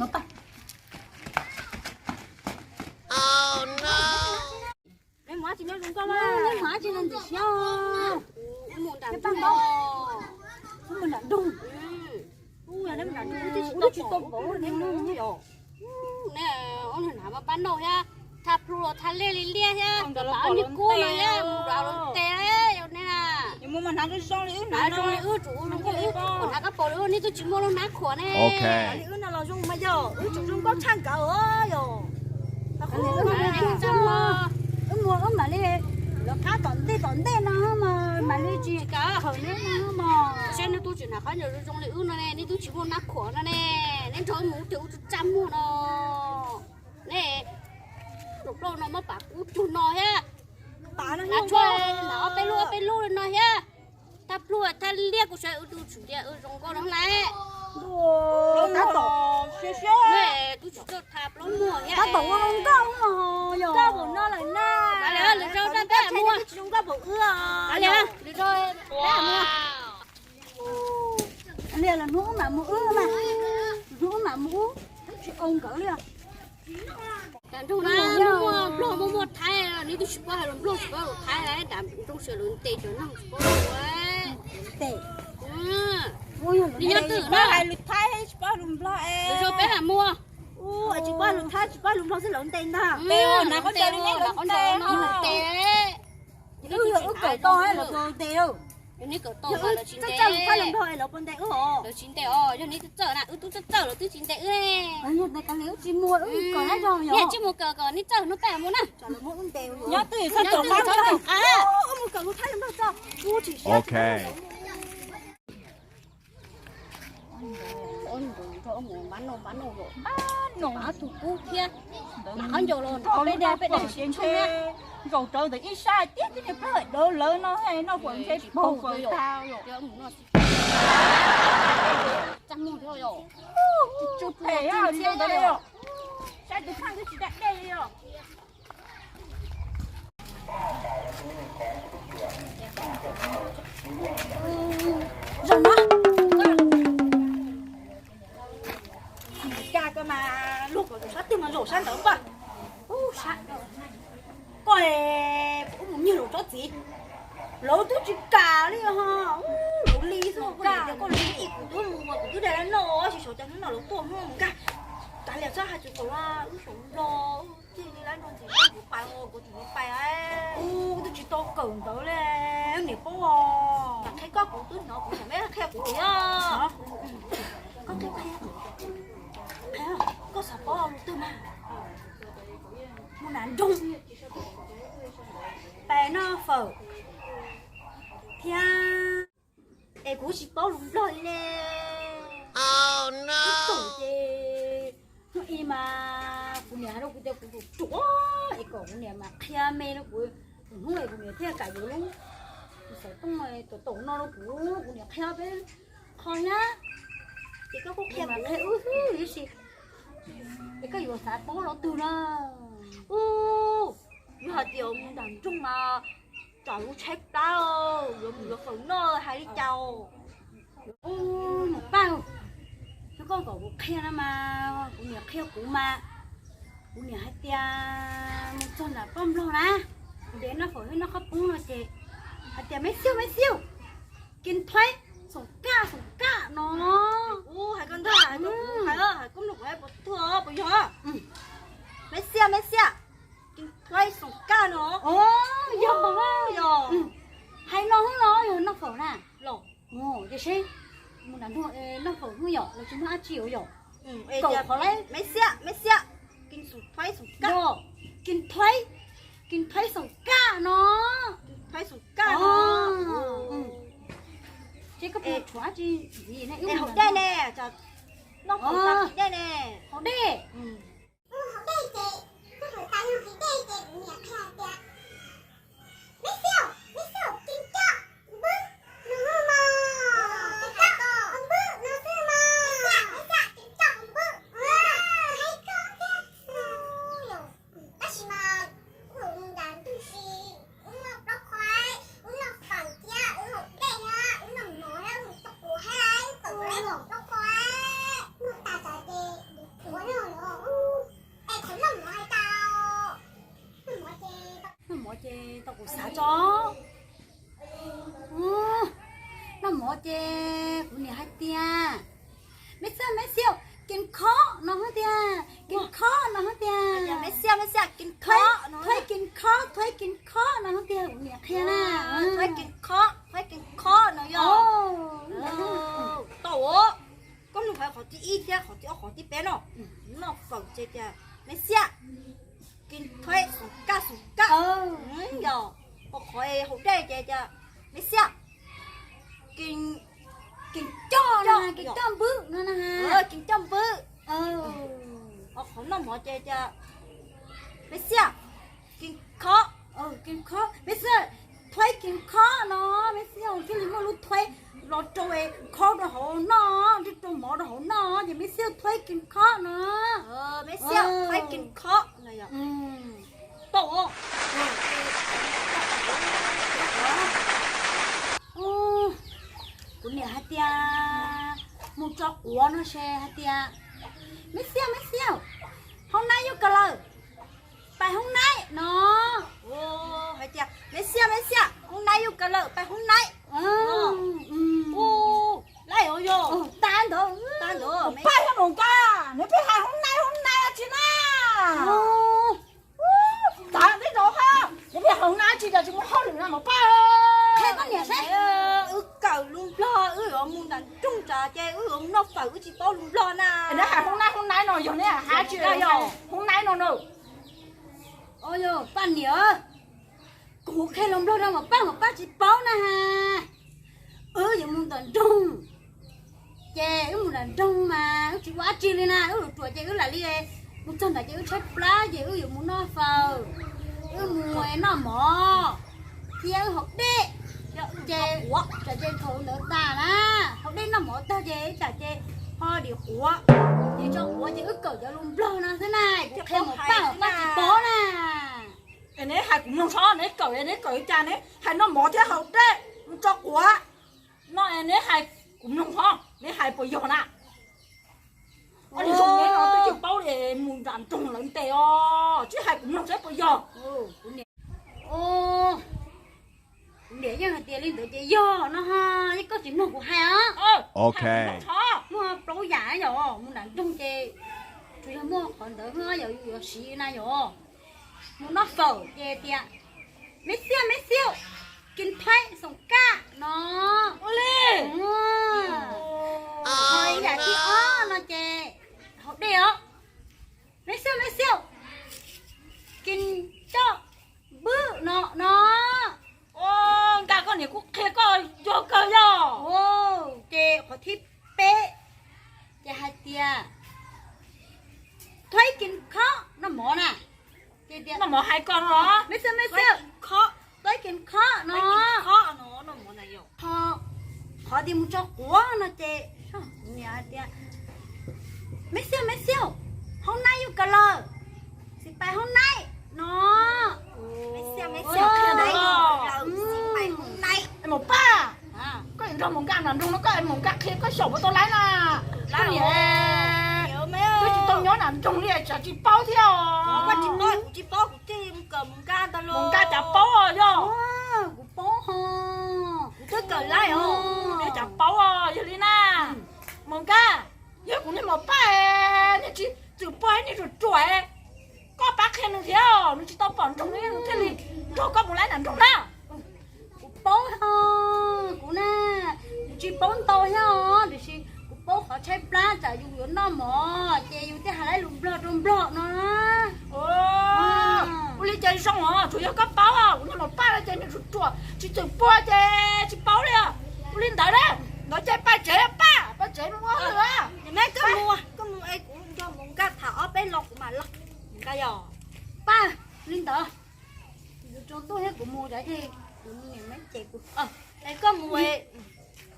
Neb mus dab tsi no zoo nkauj na? Neb mus dab tsi no ntxim siab? Neb mus nram nroog. Neb mus nram nroog. Neb mus nram nroog twb tsis tau pom neb no yom. Neb ua niag hnav mas pab noj thiab, thaj plhu los thaj liaj li liaj thiab, pam ob niag kub no thiab, mus nram los tes yom neb na. Hnav zoo li wb, tsum ua zoo nkauj li wb, hnav kab paus li wb, neb twb tsis muaj lub hnab khuam ne. Li wb no los zoo mas yog wb tsum zoo nkauj tshaj nkawd yom. Wb muag wb mam li los qab tom ntej tom ntej no mas mam li tsis khawm neb no mas. Saib neb tub tsis hnav qab ncaws zoo zoo li wb no ne, neb twb tsis muaj hnab khuam no ne, neb nrog wb mus ua tiag wb tsis txaj muag no. Neb, tus plaub no muab pam kub cuag no thiab. Hnav tshuaj hnav ob peb lub ob peb lub li no thiab. Thaj plhu thaj liaj kuv saib wb tub tsis tias wb zoo nkauj no lawm. Neb tub tsis txawj tha plaub muag thiab. Lwm zaus peb mus. Lwm zaus peb mus. Li los hnub wb mam mus wb mas, hnub wb mam mus wb, tsis ua nkawd li. Nram nroog na muaj muaj nplog muaj muaj thaib, neb twb tsis paub hais lus nplog tsis paub lus thaib, nram nroog sawv lawv ntes cov noog tsis paub lus. Ntes. Neb nyob twg na? Hais lus thaib tsis paub lus nplog. Lwm zaus peb mam mus. Tsis paub lus thaib tsis paub lus nplog xwb lawv ntes ntag. Ntes, ntes. Wb kawm tau lawv ntes. Yog neb kawm tau mas lawv tsis ntes. Lawv tsis ntes os, yog neb txawj txawj na, wb tub txawj txawj lawv twb tsis ntes wb ne. Yog ntes kav liam wb tsis mus, wb kawm na, yog neb tsis mus kawm kom neb txawj hnub peb mus na. Nyob twg txhob caum qab, wb mus kawm lus thaib lus nplog tso. Ok. Mus npab noj npab noj, npab noj ob tug kub thiab. Mas qhov ncauj los nrov peb dag peb dag siab ntshe. Zaum rawv ntawm ib sab tiag tib niag plaub dawv lawv no noj faus ntshe tsis paub faus tag yom. Txaj muag thiab yom. Tsis tsw phem li ntawd li yom. Saib tus phaj twb tsis da dej li yom. Zoo na. Cas koj mas luag kom sab twg mas zaum sab ntawd npaj. Ub, sab koj, kuv mus nyiag lawv tsob txiv, lawv twb tsis kam li ho. Lawv li xwb, koj li kuv twb mus, kuv twb dag lawv noj, tsis saum cas hnub no lawv tuaj hnub no nkag. Kav liam txhob hais txog kom wb saum nplog, txij li lawv nrog ntxiv kuv pais, kuv tsis pais. Ub, twb tsis tau kawm ntawv li, niam paub os. Qhia koj kuv twb hnov kuv niam me qhia kuv yog. Koj qhia, koj xav paub lus twg mas mus nram nroog, pais noj fawm thiab. Es kuv tsis paub lus nplog li ne. Ib tug ces hnub ib mas kuv niam hais rau kuv tias kuv tus ruam, es kom kuv niam mas qhia me rau kuv, tus hnub es kuv niam thiaj kam yuav lub xov tooj tom tom no rau kuv, kuv niam qhia peb qho thiab. Ces koj kuj qhia kuv qhia wb xwb tab sis, es koj yuav xav paub lus twg na? Ub, yog hais tias mus nram nroog mas tsam lub tshaib plab, yuav mus yuav fawm noj hais li cas? Ub, niam Paj, yog koj kom kuv qhia no mas kuv niam qhia kuv mas, kuv niam hais tias mus txog nram poj nplog na, ntes noj fawm thiab noj qhob poob no ces hais tias meb xiu meb xiu, kis thuaib xoom kaj xoom kaj no. Ub, hais koj ntag, hais koj mloog kuv hais puas tuag puas yog? Meb xiab meb xiab, kis thuaib xoom kaj no. Yog, yog. Hais no xwb los yog noj fawm na? Los. Tias seb, mus nram nroog noj fawm xwb yom, los tsis muaj dab tsi yom. Kaum qhov lawm. Meb xiab meb xiab, kis xoom thuaib xoom kaj. Yog, kis thuaib, kis thuaib xoom kaj no. Kis thuaib xoom kaj no. Seb koj puas tshuav dab tsi ntxiv ne? Haus dej ne, noj fawm tas haus dej ne. Haus dej. Haus dej ces, noj fawm tas haus dej ces kuv niam qhia tias, meb xiab, meb xiab, kis coj npwb no mas, kis coj npwb no xwb mas, meb xiab, meb xiab, kis coj npwb, hais koj thiab. Tab sis mas wb mus nram ntug si, wb noj plaub qhov, wb noj fawm thiab wb haus dej thiab wb noj mov thiab wb mus txog kuv hais wb tawm plaub qhov, noj tas tas ces Tau kuv xav tso. Noj mov ces kuv niam hais tias, me xiab, me xiab, kis khob no hais tias, kis khob no hais tias, me xiab, me xiab, kis khob, thuaib kis khob, thuaib kis khob no hais tias kuv niam qhia na. Thuaib kis khob, thuaib kis khob no yog. Tau, koj nug hais qhov thib ib thiab qhov thib ob qhov thib peb no. Noj fawm ces tias, me xiab, kis thuaib xoom kaj xoom kaj. Yog, qhov hauv dej ces tias, me xiab, kis coj, kis coj npwb no na. Kis coj npwb. Qhov noj mov ces tias, me xiab, kis khob, kis khob, me xiab, thuaib kis khob no, me xiab, thiaj li muaj lub thuaib los rau khob rau hauv noj, rau mov rau hauv noj, ces me xiab thuaib kis khob no. Me xiab, thuaib kis khob no yog. Tau. Kuv niam hais tias, mus tso quav no ces hais tias, me xiab, me xiab, hoob naib yuj kawg lawm, pais hoob naib no. Hais tias, me xiab, me xiab, hoob naib yuj kawg lawm, pais hoob naib. Lawm yog, tag ntawd, tag ntawd, pais hoob nkaj, nws pheej hais hoob naib hoob naib tsis na. Tag ntawd, nws pheej hais hoob naib tsis, cas tsis muaj hauj lwm na mas pab. Qhia koj niam saib. Wb kawm lus Nplog, wb yuav mus nram nroog tsam ces wb yuav mus noj fawm, wb tsis paub lus Nplog na. Neb hais hoob naib hoob naib no yog neb hais tsis yog hoob naib no na. Yog paj niam, kuv qhia lus Nplog rau mas pab mas pab tsis paub na. Wb yuav mus ntawm nroog, ces wb mus ntawm nroog mas wb tsis ua dab tsi li na, wb lus ruam ces wb lam li mus txog ntawd ces wb tshaib plab ces wb yuav mus noj fawm, wb mus noj mov, thiab wb haus dej. Ces tsam ces thaum ntawd tas na, haus dej noj mov tag ces tsam ces ho dim quav, ces tso quav ces wb kawm cov lus Nplog no xwb na, kuv qhia mas pab mas pab tsis paub na. Es neb hais kuv mloog tso, neb kawm neb kawm li cas, neb hais noj mov thiab haus dej mus tso quav no es neb hais kuv mloog tso, neb hais puas yog na? Ob niag zoo neb no twb tsis paub li, mus nram nroog lawv ntes os, tsis hais kuv mloog saib puas yog. Kuv niam yeej hais tias li ntawd ces yog no, yeej koj tsis mloog kuv hais os. Muaj plaub yam yom, mus nram nroog ces tsuas yog muaj qhov ntawd xwb yom, yus yuav siv na yom. Mus noj fawm ces tias, me xiab, me xiab, kis thuaib xoom kaj no. Ua li. Ho yam thib ob no ces haus dej os, me xiab, me xiab, kis coj npwb no no. Nkaj, koj niam kuj qhia koj yog kawg yog. Ces qhov thib peb ces hais tias, thuaib kis khob noj mov na. Noj mov hais koj no los? Me xiab, me xiab, thuaib kis khob no. Qhov tias mus tso quav no ces niam hais tias, me xiab, me xiab, hoob naib yuj kawg lawm, xij pais hoob naib no. Me xiab, me xiab, hoob naib yuj kawg lawm, xij pais hoob naib. Mus pab, koj nrog Mus Nkaj nram nroog no, koj Mus Nkaj qhia koj xyaum puas tau laiv na. Koj niam twb tsis tau nyob nram nroog li, tsam tsis paub thiab os. Koj tsis paub, kuv tsis paub, kuv thiaj mus kawm Mus Nkaj ntag los. Mus Nkaj cas paub yog. Kuv paub ho. Kuv twb kawm laiv os. Cas paub yog li na. Mus Nkaj, yog kuv niag Maum Paj, niag tsis txwm puag, niag ruam ruam, koj pab qhia nws thiab, nws tsis tau pom nroog li, nws thiaj li nrog koj mus laiv nram nroog na. Kuv paub ho, kuv na, kuv tsis paub ntau thiab os, tiam sis kuv paub qhov tshaib plab tsam yus yuav noj mov ces yus thiaj hais laiv lus Nplog rau Nplog no. Ua li ces zoo os, tsuas yog koj paub, kuv niag Maum Paj no ces niag ruam ruam tsis txwm puag ces tsis paub li os. Ua li ntawd na, ntawd ces paj tsev, paj, paj tsev mus ua hauj lwm. Koj mus, koj mus es kuv nrog Mus Nkaj tham ob peb lo kuv mam los. Mus Nkaj yog. Paj, li ntawd, yus tsaus ntuj thiab kuv mus, kuv niam me ces kuv, es koj mus,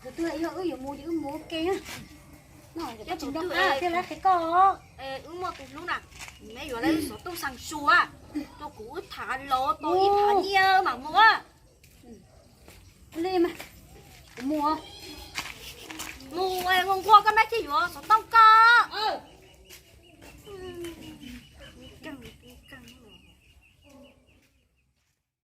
tus twg yog wb yuav mus ces wb mus ua ke. No, koj tsis nco qab thiaj li qhia koj. Wb muaj tus hlub na, me yuav lawv xov tooj xeem xua, rau kuv wb tham los tau ib phav nyiaj mam mus. Li mas, kuv mus. Mus nquag nquag koj nab thiaj yuav xov tooj koj.